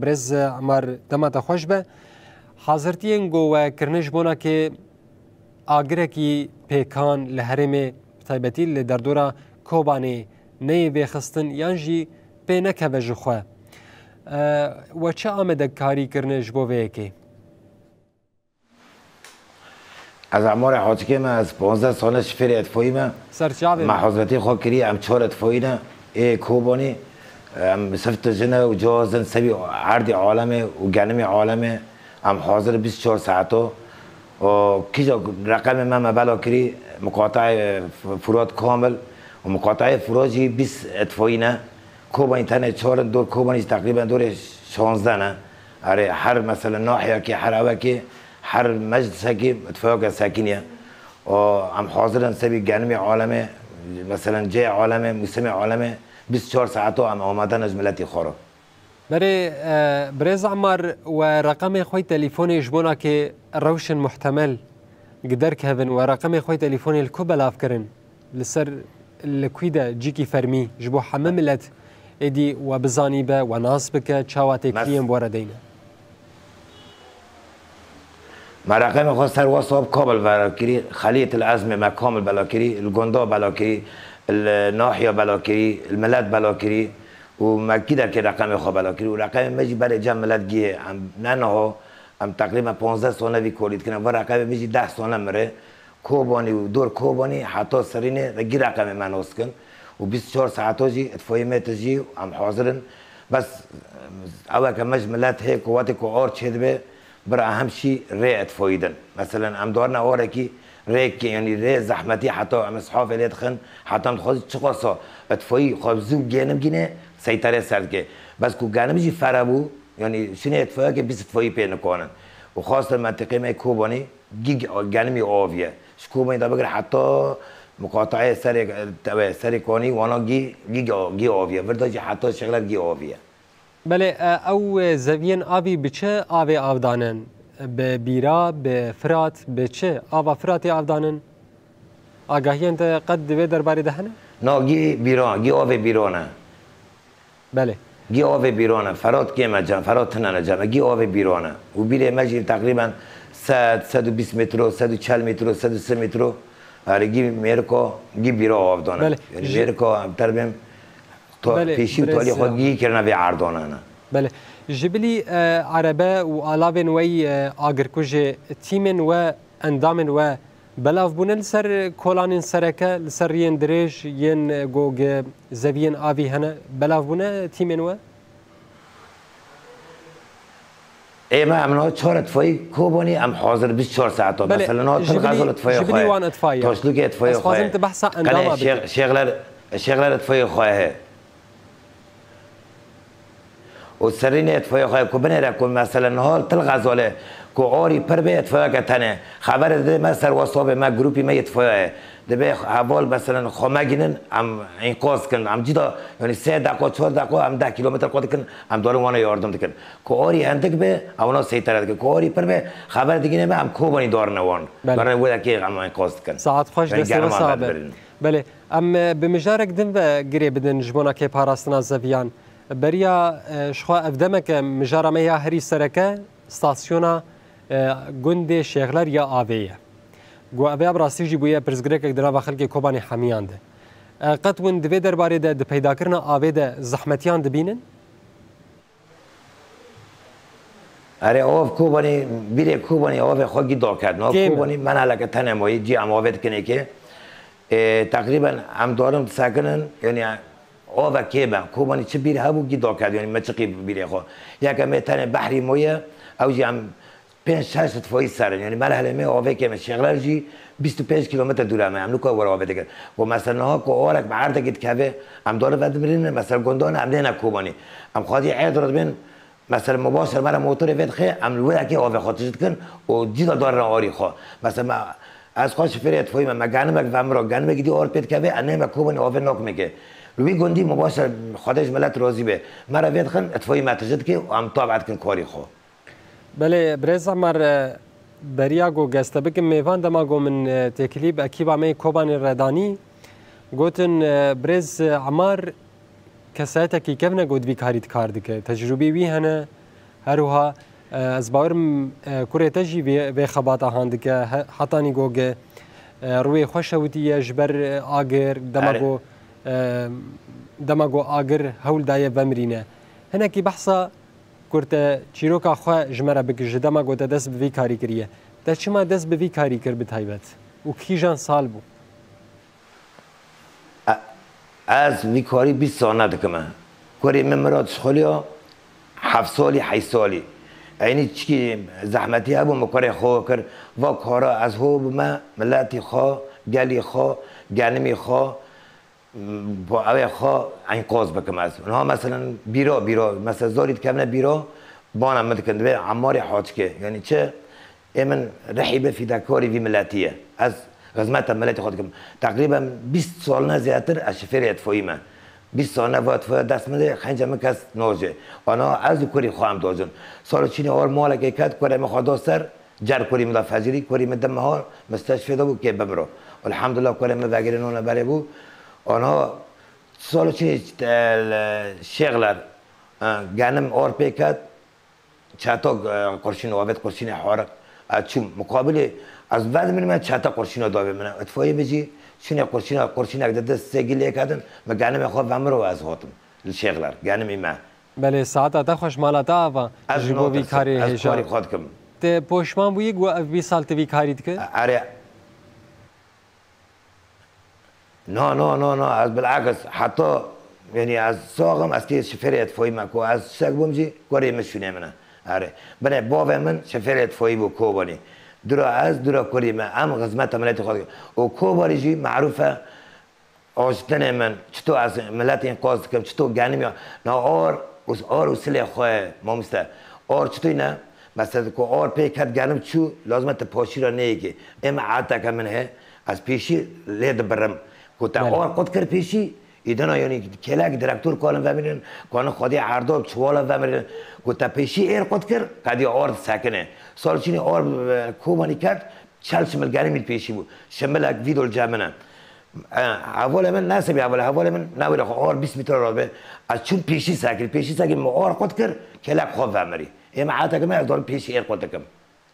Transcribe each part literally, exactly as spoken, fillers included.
Birêz Emar, dema te xweş be. Hazirtiyên ku we kirine ji bona kê agirekî pêkan li herêmê, bi taybetî li derdora Kobanê neyê vêxistin yan jî pê nekeve ji xwe. E, we çi amadekarî kirine ji bo vê yekê? Ez emarê hatikê me, ez panzdeh sal e şifêrê etfayî me. Ser çavê me. Me hazretî xwe kirî, em çar etfayî ne ê Kobanî. Em sif tijin e û cihaz in, sebî erdê alemê û genimê alemê. Em hazir bîst çar saet o. Û kîja reqemê me me bela kirî, miqateyê F-, Furat Kamil û miqateyê Furat jî bîst etfayî ne. Kobanî tenê çar in, dor Kobanî jî teqrîben dorê şanzdeh ne. Erê, her mesela nahiyekê, her ewekê, her meclisekê itfayeke sekiniye. Û em hazir in sebî genimê alemê, mesela cê alemê, mûsimê alemê, bîst çar saeto em amade ne ji miletî xwe re. Berê, e, birêz Emar, we reqemê xwe yê telîfonê ji bona kê rewşên muhtemel gi derkevin, we reqemê xwe yê telîfonê li ku belav kirin? Li ser, li kwî de cîkî fermî ji bo heme milet êdî we bizanî be, we nas bike, çawa têkiliyên bi we re deyne? Me reqemê xwe ser WhatsApp Kamil bela kirî, Xelît li Ezmê me Kamil bela kirî, li Gunda bela kirî, li nahiya bela kirî, li milet bela kirî û me kî derkê reqemê xwe bela kirî û reqemê me jî berê cem milet gihê. Em ne niha, em teqrîben panzdeh sal e vî karî dikin. Em va reqemê me jî deh sal e mire. Kobanî û dor Kobanî heta Serînê re gî reqemê me nas dikin û bîst çar saeta jî itfayê me tijî, em hazir in. Bes, eweke me ji milet hê ku wextê ku ar çêdibe, bira em hemşî rê itfayî din. Meselen, em darine arekî rêkê, yanî rê zehmetî, heta em îshafê lê dixin, heta em dixwazin çiqasa itfayî xwe zû genim gîne, seyterê ser dike. Bes ku genim jî fere bû, yanî şinê itfayeke bîst itfayî pê nikanin. Û xasten mentiqê me Kobanî, gîg genimî avî ye. Ji Kobanî de bigir heta miqateyê serê, tewê serê Kanî, wana gî, gî, gî avî ye. Vir de jî heta Şêxler gî avî ye. Belê, e, ew, e, zeviyên avî bi çi avê av danin? Bi bîra, bi Firat, bi çi? Ava Firatê av danin? Agahiyên te qet di vê derbarê de hene? Na, gî bîra, gî avê bîra ne. Belê. Gî avê bîran e. Ferat kêm e cem, Ferat tune ne cem. Gî avê bîran e. Û bîrê me jî teqrîben sed, sed û bîst metro, sed û çel metro, sed û sî metro. Erê gî mêrika, gî bîra av dane. Belê. Yani Ji mêrika em terbên to-, Belê, pêşî û birêz tolî xwe Seyran. Gî kirine vê erdana ne. Belê. Ji bilî, e, erebe û alavên we yî, e, agirkujê tîmên we, endamên we belav bûne li ser kolanên sereke, li ser riyên dirêj yên ku gi zeviyên avî hene, belav bûne tîmên we? Ê me, em niha çar itfayî Kobanî, em hazir bîst çar saet o. Belê, Mesela niha ji til bilî, xezal itfayê ji bilî xwe ye. Wan itfayî ye. Taşlûkê itfayê xwe ye. Ez xwazim tu behsa Qenê endama bikî. Şêx-, Şêxler, Şêxler itfayê xwe ye. Û serînê itfayê xwe ku binêre ku mesela niha til xezalê ku arî pir bê itfayeke tenê. Xeberê didê me ser WhatsAppê me, grûpî me yê itfayê ye. Dibê heval mesela xwe megînin, em înqaz dikin. Em cî de, yanî sê deqa, çar deqa, em deh kîlometre qat dikin, em darin wana yardim dikin. Ku arî hindik bê, em wana seytere dikin. Ku arî pir bê, xeber digîne me, em Kobanî darine wan. Belê. Darine wê dekê em înqaz dikin. Saet xweş, yanî destê we sax be. Belê. Em, e, bi mijarek din ve girê bidin ji bona kê parastina zeviyan. Beriya, e, ji xwe ev demeke mijara me ya herî sereke stasyona, e, gundê Şêxler ya avê ye. Ku ev ya bi rastî jî bûye pirsgirêkek di nava xelkê Kobanê hemiyan de. E, qet hûn di vê derbarê de, di peydakirina avê de zehmetiyan dibînin? Erê, av Kobanî, bîrê Kobanî avê xwe gî daket. Na Kêm e. Kobanî meneleke tenê mayî, cî em avê dikin êkê. Ê, teqrîben em darin disekinin, yanî ava kêm e. Kobanî çi bîr hebû, gî daket, yanî me çiqî bîrê xwe. Yeke me tenê behrî mayî, ew jî em pênc şeş itfayî ser in. Yanî merhelê me avê kêm e. Şêxler jî bîst û pênc kîlometre dûre me. Em nûka were avê dikin. Ku mesela niha ku awarek bi erdekî dikeve, em dore vedibirînin, mesela gondan em nêne Kobanî. Em xwedî êd re dibên, mesela mubaşir me re motorê vê dixe, em li wê yekê avê xwe tij dikin û cî de darine arî xwe. Mesela me, ez xwe şifêrê itfayî me, me ganimek ve min re, ganimekî dî ar pê dikeve, em nême Kobanî avê nakimê ke. Li wî gundî mubaşir Xwedê ji milet razî be. Me re vê dixin, itfayî me tij dike û em tabe dikin karî xwe. Belê, birêz Emar, e, beriya ku geste bikim mêvan dema ku min, e, têkilî bi ekîba me yê Kobanê re danî, gotin, e, birêz Emar kesayetekî kevn e ku di vî karî de kar dike. Tecrûbî wî hene, Her wiha, e, ez bawerim, e, kurê te jî vê, vê xebata han dike. He-, hetanî go ge, e, rûyê xwe şewitiye ji ber, e, agir, dema Erê. go, e, dema go agir hewl daye vemirîne. Hinekî behsa kur te çîroka xwe ji me re bikî, ji dema go te dest bi vî karî kiriye. Te çima dest bi vî karî kir bi taybet? Û kîjan sal bû? E-, ez vî karî bîst sal ne dikime. Kurê min Mirat ji xwe liya heft salî, heşt salî. Eynî çikî zehmetî hebû, min kurê xwe kir. Va kara ez ho bime, miletî xwe, gelî xwe, genimî xwe, bo ew ê xwe enqaz bikim ez. Niha meselen bîra, bîra, mesela zarî dikevine bîra, bana min dikin, divê Emmarê Haçikê. Yanî çi? Ê min rihî bi fîdakarî vî miletî ye. Ez xizmeta miletî xwe dikim. Teqrîben bîst sal ne zêdetir ez şifêrê itfayî me. Bîst sal ne va itfaya dest min de xenca min kes nace. Ana ez û kurî xwe em dojin. Salo çînê or malekê ket, kurê min xwe da ser, cer kurî min da fecirî, kurî min di meha misteşfê de bû kê bimro. Elhamdulillah kurê min vegirê nona berê bû. Ana salo çînê, e, şêxler, e, genim or pê ket, çeta, e, qurşîn, avêt qurşînê hariq. Ez çûm muqabilê, ez vedim min çeta qurşîna davê min. Itfayê min jî çûnê qurşîna, qurşînek de dest sê gilê kedin, min genimê xwe vemiro ez hatim. Li şêxler, genimî me. Belê, saeta te xweş, mala te ava. Ez Ji bo vî natirsim, karê ez hêja. Karî xwe dikim. Te poşman bûyî ku ev bîst sal tu vî karî dike? Erê. No, no, no, no, ez bilakis, heta, yanî ez sax im, ez kê şifêrê itfayî me, ku ez tiştek bûm jî, kurê min şûnê min e. Erê. Binê bavê min şifêrê itfayî bû Kobanî. Dura ez, dura kurî me, em xizmeta miletê xwe dikin. Û Kobanî jî merûf e, ajitinê min, çito ez miletê înqaz dikim, çito genim ya, na or, û, or û silê xwe, mamoste. Or çito ne? Mesela ku or pê ket genim çû, lazim e tu paşî re neyekê. Ê me adeteke min heye, ez pêşî lê dibirim. Ku te Belê. or qut kir pêşî, îdina yanî kêlek direktor kalin vemirînin, kanin xwedî erdo çiwala vemirînin. Ku te pêşî êr qut kir, qedî or disekine. Sal çînî or, e, Kobanî ket, çel şimil genim îl pêşî bû. Şimilek vîdol cem min e. E, hevalê min, ne sebî hevalê, hevalê min newêre xwe or bîst metre radibe. Ez çûm pêşî sekir, pêşî sekir min or qut kir, kêlek xwe vemirî. Ê me adeteke min ez dorim pêşî êr qut dikim.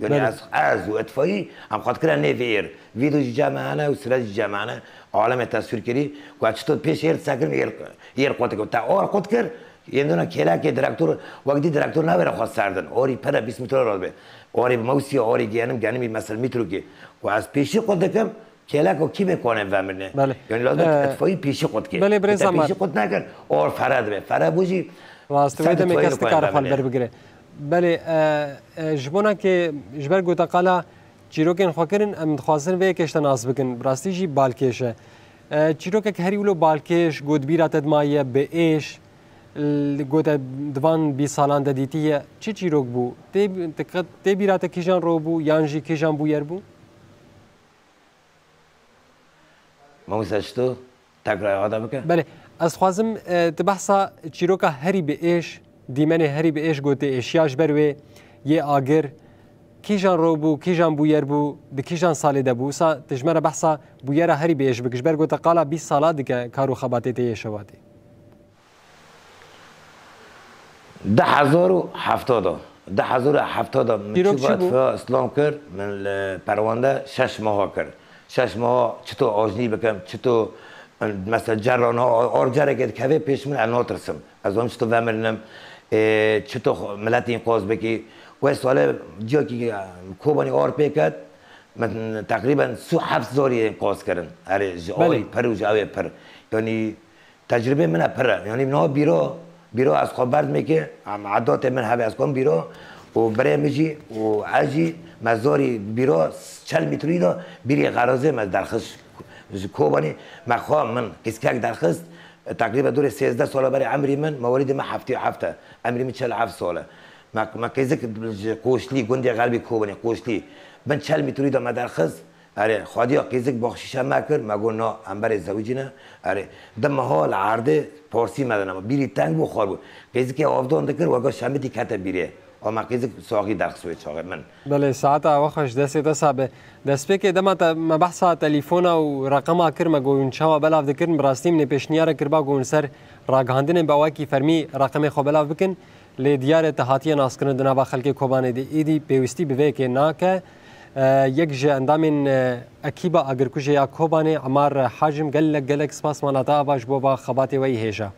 Yanî Belê. ez, ez û itfayî em xwe dikire nêvê êr. Vîdyo jî cem me hene û sire jî cem me hene. Alemê teswîr kirî. Ku ez çito pêş êr disekirim êr, êr qut dikim. Te or qut kir, yên dina kêlekê direktor, wek dî direktor navêre xwe serdin. Orî pere bîst metre radibe. Orî bi mewsî, orî genim, genimî mesel metrokê. Ku ez pêşî qut dikim, kêlek û kî bê konê vemirine. Belê. Yanî lazim e Ee, itfayî pêşî qut kê. Belê, birêz Te Ammar. pêşî qut nekir, or fere dibe. Fere bû jî Rast, sed wê demê itfayî kes nikare nikare xwe li vemirine. ber bigire. Belê, e, e, ji bona ke ji ber goteqala çîrokên xwe kirin, em dixwazin vê yekê ji te nas bikin. Bi rastî jî balkêş e. E, çîrokek herî wilo balkêş, got bîra te dimaye, bi êş, li gote di van bîst salan de dîtiye. Çi çîrok bû? Tê, tê bîra te kîjan ro bû, yan jî kîjan bûyer bû? Mamoste Şito, tekrar ada bike. Belê, ez dixwazim, e, tu behsa çîroka herî bi êş, dîmenê herî bi êş gotê êşiya ji ber wê yê agir, kîjan ro bû, kîjan bûyer bû, di kîjan salê de bû? Wisa tu ji me re behsa bûyera herî bi êş bike. Ji ber gote qala bîst sala dike kar û xebatê tê yê şewatê. Di hezar û hefta de, di hezar û hefta de min Dîrok çû çi bû? Vatfa Îslam kir, min li perwende şeş meha kir. Şeş meha çito ajnî bikim, çito, mesela, cerrana, or carekê dikeve pêş min, ez natirsim. Ez zanim çito vemirinim, ê, çito xwe, miletî înqaz bikî. Wê sale ciyakî, e, Kobanî or pê ket, min teqrîben sî û heft zarî înqaz kirin. Erê, ji Belê. orî pir û ji ewê pir. Yanî, Tecrûbê min e pir e. Yanî niha bîro, bîro ez xwe berdimê ke, em edatê min hebe ez kom bîro û birê min jî û ez jî me zarî bîro çel metrî de bîrî xerazê me derxist ji Kobanî. Me xwe min qîzkek derxist, teqrîben dûrê sêzdeh sala berê emrî min, mewalîdê me heftê û heft e. Emrî min çel heft sal e. Me, me qîzik ji Qoşlî, gundê Xerbî Kobanî, Qoşlî, bin çel metrî de me derxist. Erê, xwediya qîzik baxşîşe me kir, me got, "Na, em berê zewicîne." Erê, di meha li erdê parsî me dine. Bîrî teng bû, xwar bû. Qîzikê avdan dikir, wega şemitî kete bîrê. A me qîzik saxî derxist wê çaxê min. Belê, saeta we xweş, destê te sabe. Destpêkê dema te, me behsa telefona û reqema kir, me got, "Hûn çawa belav dikirin?" Bi rastî min ê pêşniyare kiriba, got, "Hûn ser ragihandinê bi awakî fermî reqemê xwe belav bikin." Lê diyar e te hatiye naskirin di nava xelkê Kobanê de, îdî pêwîstî bi vê yekê nake. E, yek ji endamên, e, ekîba agirkujê ya Kobanê, Emar Hacim, gelek gelek spas mala te ava ji bo va xebatê we yî hêja.